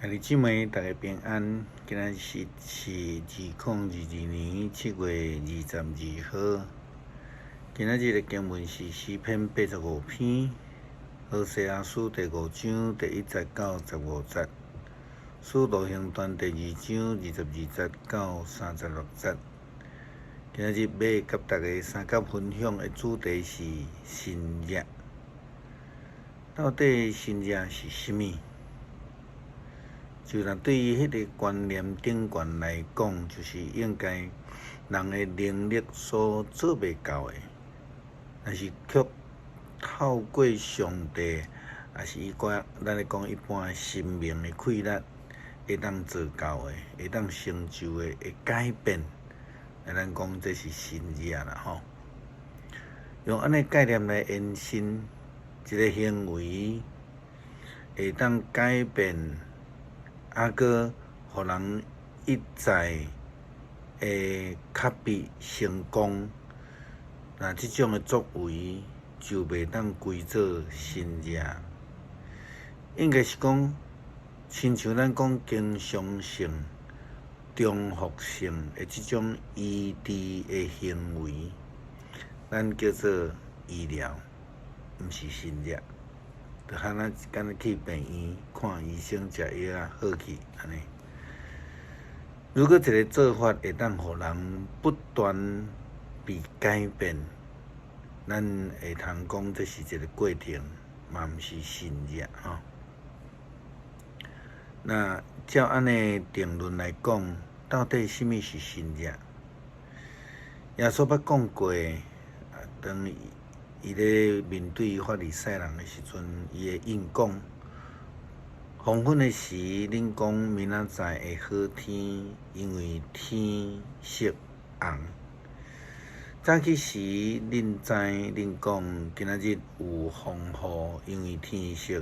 兄弟姊妹，大家平安。今仔日是2022年7月22號。今仔日的經文是詩篇85篇，何西阿書第五章第一節到15節，使徒行傳第二章22節到36節。今仔日欲佮大家相佮分享的主題是神蹟。到底神蹟是啥物？就若對於彼个觀念頂懸來講，就是應該人的能力所做袂到的，但是卻透過上帝，抑是伊個咱咧講一般神明的氣力，會當做到的，會當成就的，會改變。咱講這是神蹟啦吼。用按呢概念來延伸，一个行為會當改變。猶閣予人一再的較比成功，那這種的作為就袂當歸做神蹟。應該是講，親像咱講經常性、重複性的這種醫治的行為，咱叫做醫療，毋是神蹟。就敢若敢若去病院看醫生、食藥仔好去按呢。如果一个做法會當予人不斷被改變，咱會通講這是一个過程，嘛毋是神蹟吼。那照按呢定論來講，到底啥物是神蹟？耶穌捌講過，當伊咧面對法利賽人的時陣，伊會應講：黃昏的時，恁講明仔載會好天，因為天色紅；早起時，恁知恁講今仔日有風雨，因為天色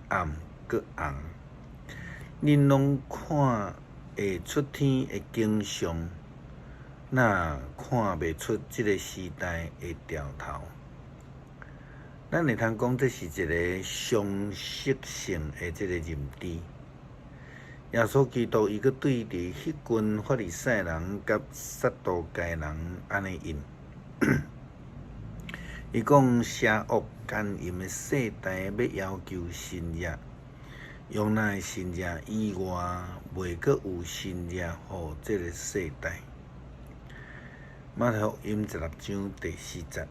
暗閣紅。恁攏看會出天的景象，哪看袂出這个時代的兆頭？咱會通講，這是一个常識性的這个認知。耶穌基督伊閣對佇彼群法利賽人佮撒都該人按呢應，伊講邪惡姦淫的世代欲要求神蹟，約拿的神蹟以外，袂閣有神蹟予這个世代。馬太福音16章第4節。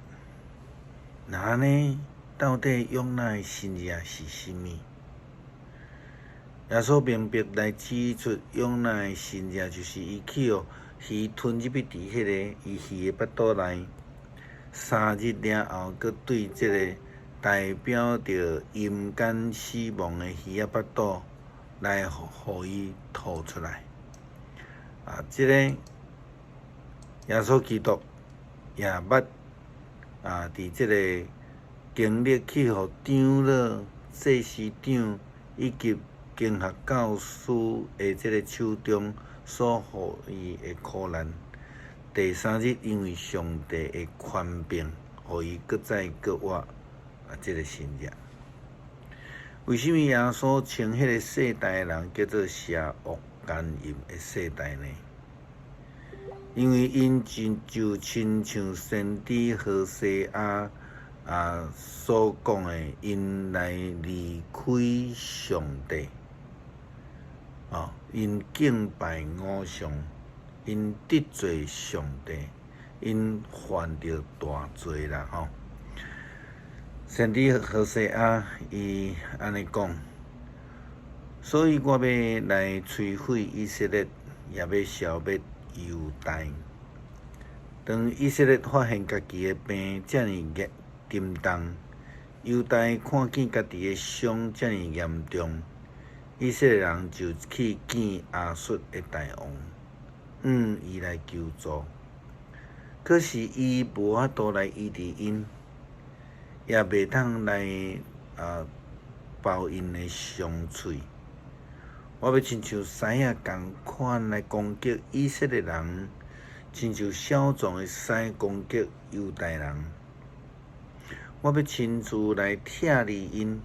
若按呢，到底約拿的神蹟是啥物？耶穌明白來指出，約拿的神蹟就是伊去予魚吞入去佇彼个伊魚的腹肚內，3日了後，閣對這个代表著陰間死亡的魚仔腹肚來予伊吐出來。啊，這个耶穌基督也捌啊，佇這个經歷去予長老、祭司長以及經學教師的這个手中所予伊的苦難。第三日，因為上帝的權柄，予伊閣再閣活啊！這个神蹟。為啥物耶穌稱彼个世代的人叫做邪惡姦淫的世代呢？因為𪜶就親像先知何西阿啊所講的，𪜶來離開上帝，哦，𪜶敬拜偶像，𪜶得罪上帝，𪜶犯著大罪啦，吼。先知何西阿伊按呢講，所以我欲來摧毀以色列，也欲消滅猶大。當以色列發現家己的病遮爾嚴沉重，猶大看見家己的傷遮爾嚴重，以色列人就去見亞述的大王，向伊來求助。可是伊無法度來醫治𪜶，也袂當來啊包𪜶的傷喙。我欲親像獅仔仝款來攻擊以色列人，親像少壯的獅攻擊猶大人。我欲親自來拆離𪜶，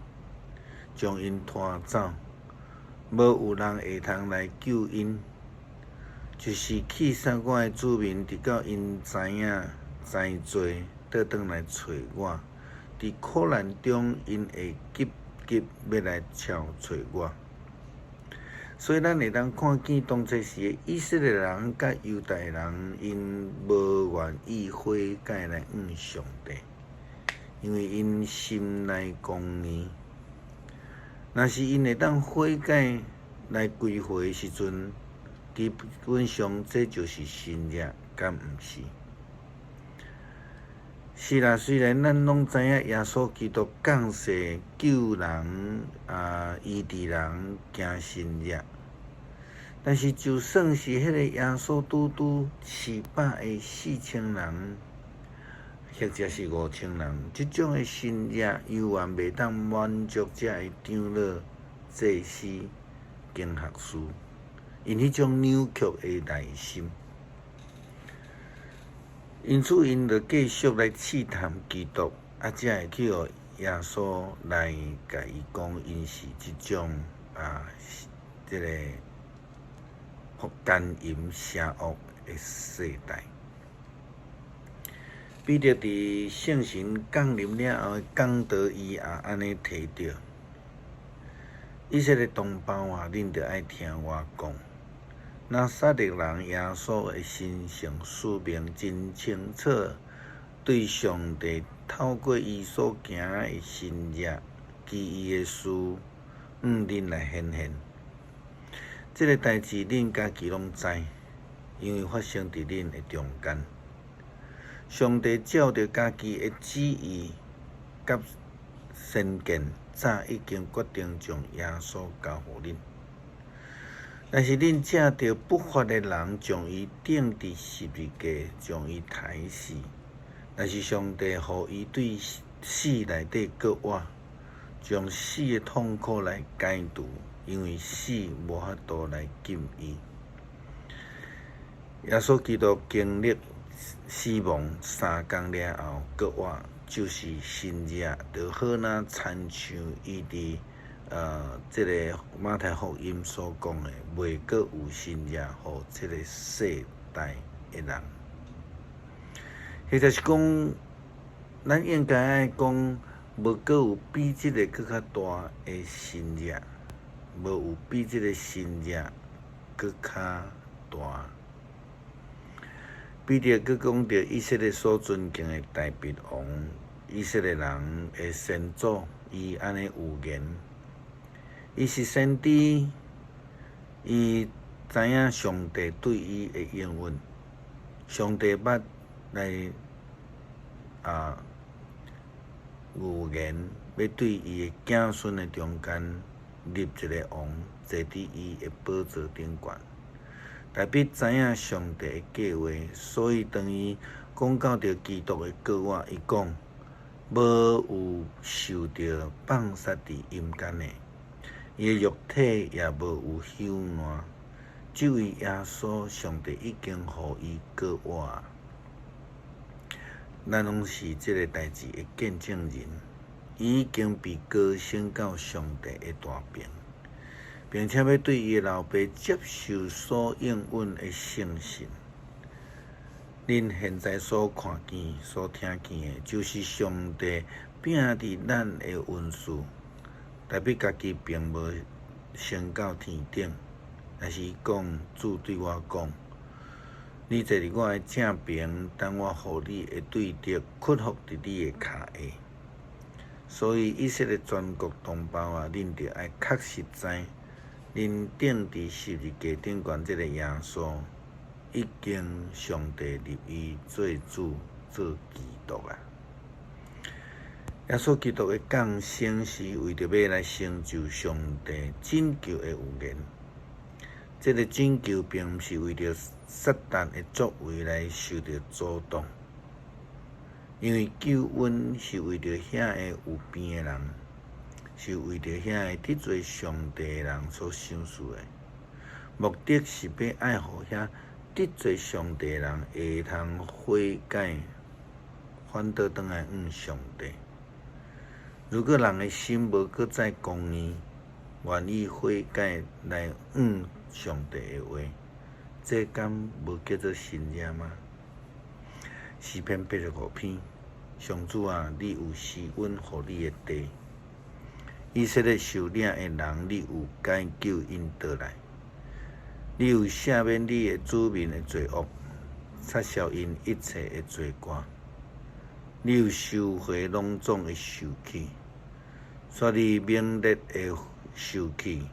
將𪜶拖走，無有人會通來救𪜶，就是棄殺我的子民，直到𪜶知影知罪，倒轉來揣我。佇苦難中，𪜶會急急欲來朝揣我。所以，咱會當看見當初時的以色列人佮猶大人，𪜶無願意悔改來向上帝，因為𪜶心內剛硬。若是𪜶會當悔改來歸回的時陣，基本上這就是神蹟，敢毋是？是啦，雖然咱攏知影耶穌基督降世救人啊，醫治人，行神蹟，但是就算是彼個耶穌拄拄飼飽的4000人，或者是5000人，這種的神蹟猶原袂當滿足遮的長老、祭司、經學士，𪜶彼種扭曲的內心。因此，𪜶就繼續來試探基督，啊，才會去予耶穌來共伊講，𪜶是這種啊，這個姦淫邪惡的世代。彼得佇聖神降臨了後的講道，伊也按呢提著：以色列同胞啊，恁著愛聽我講。拿撒勒人耶穌的神聖使命真清楚，對上帝透過伊所行的神蹟、奇異的事，向恁來顯現。這个代誌恁家己攏知，因為發生佇恁的中間。上帝照著家己的旨意佮先見，早已經決定將耶穌交予恁。但是恁藉著不法的人將伊釘佇十字架，將伊刣死。但是上帝予伊對死內底閣活，將死的痛苦來解除，因為死無法度來禁伊。耶穌基督經歷死亡3工了後閣活，就是神蹟，就好若親像伊佇這個馬太福音所講的，袂閣有神蹟予這個世代的人。或者是講，咱應該愛講，無閣有比這個閣較大的神蹟，無有比這個神蹟閣較大。彼得閣講著以色列所尊敬的大衛王，以色列人的先祖，伊按呢預言。伊是先知，伊知影上帝對伊的應允，上帝捌來啊預言，欲對伊的子孫的中間立一个王，坐佇伊的寶座頂懸。大衛知影上帝的計劃，所以當伊講到著基督的復活，伊講無有受著放殺佇陰間的。伊的肉體也無有朽爛，這位耶穌，上帝已經予伊復活。咱攏是這个代誌的見證人，伊已經被高升到上帝的大爿，並且欲對伊的老爸接受所應允的聖信。恁現在所看見、所聽見的，就是上帝摒佇咱的恩賜。大衛家己並無升到天頂，但是伊講，主對我講：你坐佇我的正爿，等我予你的對敵屈服佇你的跤下。所以以色列全國同胞啊，恁著愛確實知，恁釘佇十字架頂懸這个耶穌，已經上帝立伊做主、做基督啊！耶穌基督的降生是為著欲來成就上帝拯救的預言。這个拯救並毋是為著撒旦的作為來受著阻擋，因為救恩是為著遐個有病的人，是為著遐個得罪上帝的人所賞賜的。目的是欲愛予遐得罪上帝的人會通悔改，反倒轉來向上帝。如果人的心無閣再剛硬，願意悔改來向上帝的話，這敢無叫做神蹟嗎？詩篇85篇，上主啊，你有施恩予你的地，以色列受領的人，你有解救𪜶倒來，你有赦免你的子民的罪惡，擦消𪜶一切的罪過。你有收回攏總的受氣，煞你猛烈的受氣，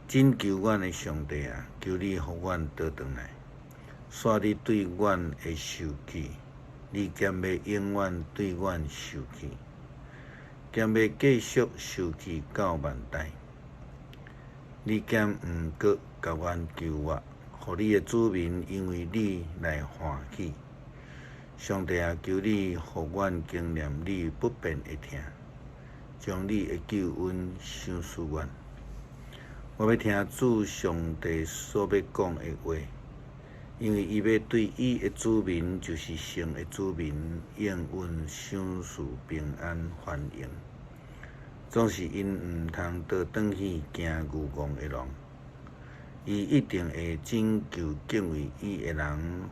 拯救阮的上帝啊，求你予阮倒轉來，煞你對阮的受氣，你敢欲永遠對阮受氣？敢欲繼續受氣到萬代？你敢毋閣共阮救活，予你的子民因為你來歡喜？上帝啊，求你予阮經驗你不變的疼，將你的救恩賞賜阮。我欲聽主上帝所欲講的話，因為伊欲對伊的子民，就是神的子民，應允賞賜平安繁榮。總是𪜶毋通倒轉去行愚戇的路。伊一定會拯救敬畏伊的人，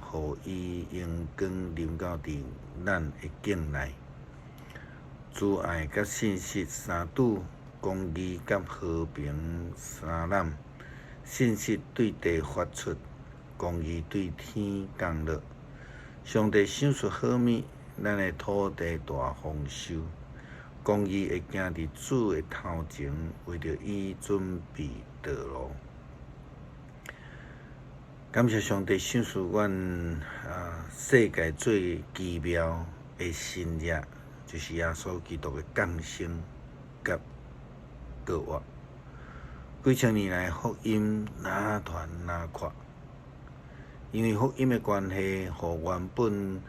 予伊榮光臨到佇咱的境內。慈愛佮信實相拄，公義佮和平相攬。信實對地發出，公義對天降落。上帝賞賜好物，咱的土地大豐收。公義會行佇主的頭前，為著伊準備道路。感謝上帝賞賜阮啊，世界最奇妙的神蹟，就是耶穌基督的降生佮復活。幾千年來，福音愈傳愈闊，因為福音的關係，予原本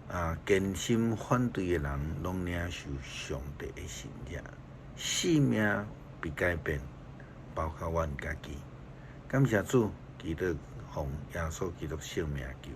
啊堅心反對的人，攏領受上帝的神蹟，性命被改變，包括阮家己。感謝主，祈禱奉耶穌基督聖名求。